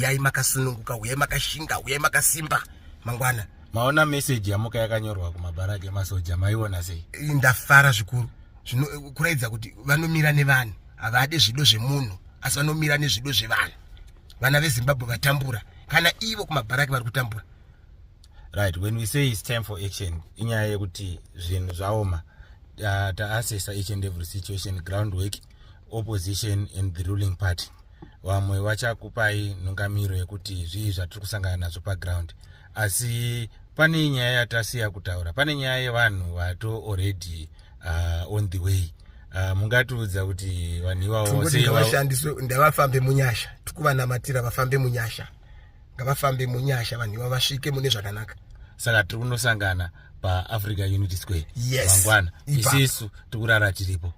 Huyai makasununguka, huyai makashinga, huyai makasimba mangwana. Maona meseji yamuka yakanyorwa kumabharaki emasoja, maiona sei? Ndafara zvikuru. Zvinokuratidza kuti vanomira nevanhu, havade zvido zvemunhu, asi vanomira nezvido zvevanhu. Vana veZimbabwe vatambura, kana ivo kumabharaki vari kutambura. Right, when we say it's time for action, inyaya yekuti zvinhu zvaoma. Taassessa each and every situation, groundwork, opposition and the ruling party. Vamwe vachakupai nhungamiro yekuti zvii zvatiri kusangana nazvo paground, asi pane nyaya yatasiya kutaura. Pane nyaya yevanhu vato already on the way. Mungatiudza kuti vanhu ivavo Tongoti sei ngavashandiswe, ngavafambe munyasha. Tikuvanamatira, vafambe munyasha, ngavafambe munyasha vanhu ivavo, vasvike mune zvakanaka. Saka tiri kunosangana paAfrica Unity Square Yes. mangwana. Ipapo. Isisu tikurara tiripo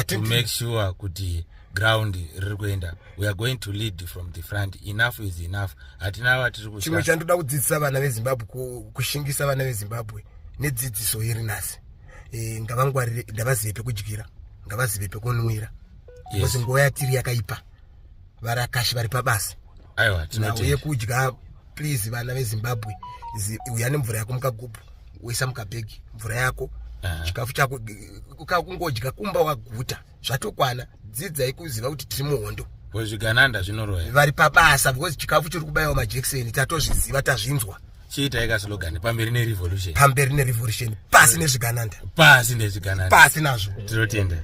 to make sure kuti ground riri kuenda. We are going to lead from the front. Enough is enough, hatina vatiri Chimwe kutya. chandoda kudzidzisa vana veZimbabwe, kushingisa vana veZimbabwe nedzidziso iri nhasi, ngavangwarire, ngavazive pekudyira, ngavazive pekunwira, because nguva yatiri yakaipa, varakashi vari pabasa. Aiwa, Nhau tinotenda. yekudya, please, vana veZimbabwe, uya nemvura yako mukagubhu, woisa mukabhegi mvura yako, chikafu chako, ukakungodya kumba waguta, zvatokwana. Dzidzai kuziva kuti tiri muhondo. Zvigananda zvinoroya. Vari pabasa, because chikafu chiri kubayiwa majekiseni, tatozviziva, tazvinzwa. Chiitai kaslogan, pamberi nerevolution. Pamberi nerevolution, pasi nezvigananda. Pasi nezvigananda. Pasi nazvo. Tinotenda.